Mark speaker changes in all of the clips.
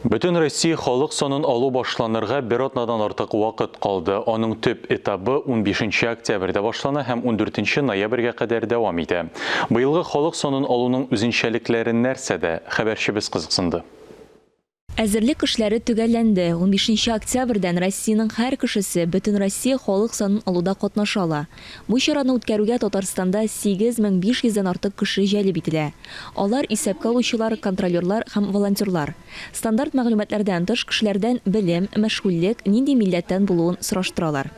Speaker 1: Бөтен Россия халык санын алу башланырга бер атнадан артык вакыт калды. Аның төп этабы 15 октябрьдә башлана һәм 14 ноябрьгә кадәр дәвам итә. Быелгы халык санын алуның үзенчәлекләре нәрсәдә? Хәбәрчебез кызыксынды.
Speaker 2: Әзерлек эшләре төгәлләнде. Унбишенче октябрьдән Россиянең һәр кешесе Бөтенроссия халык санын алуда катнаша ала. Бу чараны үткәрүгә Татарстанда 8500 дән артык кеше җәлеп ителә. Алар, исәпкә алучылар, контролерлар һәм волонтерлар. Стандарт мәгълүматлардан тыш, кешеләрдән белем, мәшгульлек, нинди милләттән булуын сораштыралар.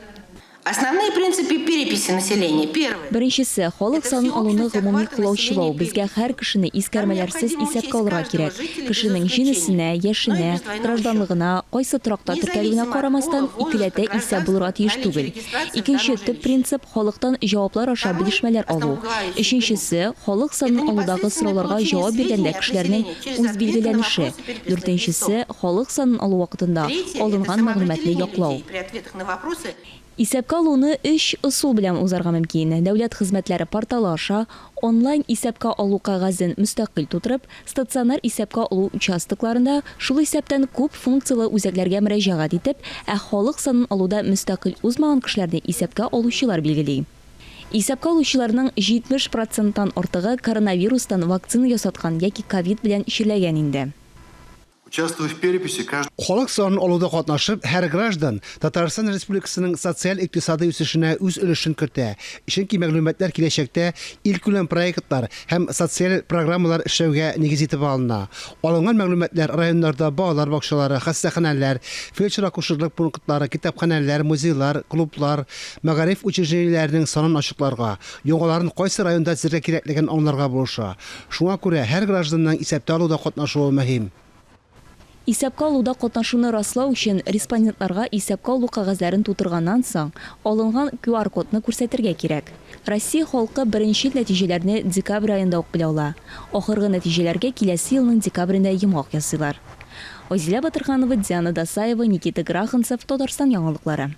Speaker 3: Основные принципы переписи населения. Первый.
Speaker 2: Беренчесе, халык санын алуны гомуми колаучылау. Безгә һәр кешене искәрмәләрсез исәпкә алырга кирәк. Кешенең җенесенә, яшенә, гражданлыгына, кайсы торакта теркәлүенә карамастан, икеләтә исәп булырга тиеш түгел. Икенче төп принцип, халыктан җаваплар аша белешмәләр алу. Өченчесе, халык санын алудагы сорауларга җавап биргәндә кешеләрнең үзбилгеләнеше. Дүртенчесе, халык санын алу вакытында алынган мәгълүматны яклау. Исәпкә алуны өч ысул белән узарга мөмкин, дәүләт хезмәтләре порталы аша, онлайн исәпкә алу кәгазен мөстәкыйль тутырып, стационар исәпкә алу участокларында, шул исәптән күп функцияле үзәкләргә мөрәҗәгать итеп, ә халык санын алуда мөстәкыйль узмаган кешеләрне исәпкә алучылар билгели. Исәпкә алучыларның 70 проценттан артыгы коронавирустан вакцина ясаткан яки ковид белән чирләгән инде.
Speaker 4: Участвуя в переписи, каждый.
Speaker 5: Халык санын алуда катнашып, һәр граждан Татарстан Республикасының социаль-икътисадый үсешенә үз өлешен кертә, чөнки мәгълүматлар киләчәктә илкүләм проектлар һәм социаль программалар эшләүгә нигез итеп алына. Алынган мәгълүматлар районнарда балалар бакчалары, хастаханәләр, фельдшер-акушерлык пунктлары, китапханәләр, музейлар, клублар, мәгариф учреждениеләренең санын ачыкларга, яңаларын кайсы районда төзергә кирәклеген аңларга булыша. Шуңа күрә һәр гражданның исәптә алуда катнашуы мөһим.
Speaker 2: Исәпкә алуда катнашуны раслау өчен респондентларга исәпкә алу кәгазьләрен тутырганнан соң, алынган QR-кодны күрсәтергә кирәк. Россия халкы беренчел нәтиҗәләрне декабрь аенда ук белә ала. Ахыргы нәтиҗәләргә киләсе елның декабрендә йомгак ясыйлар. Айзилә Батырханова, Диана Дасаева, Никита Граханцев, Татарстан яңалыклары.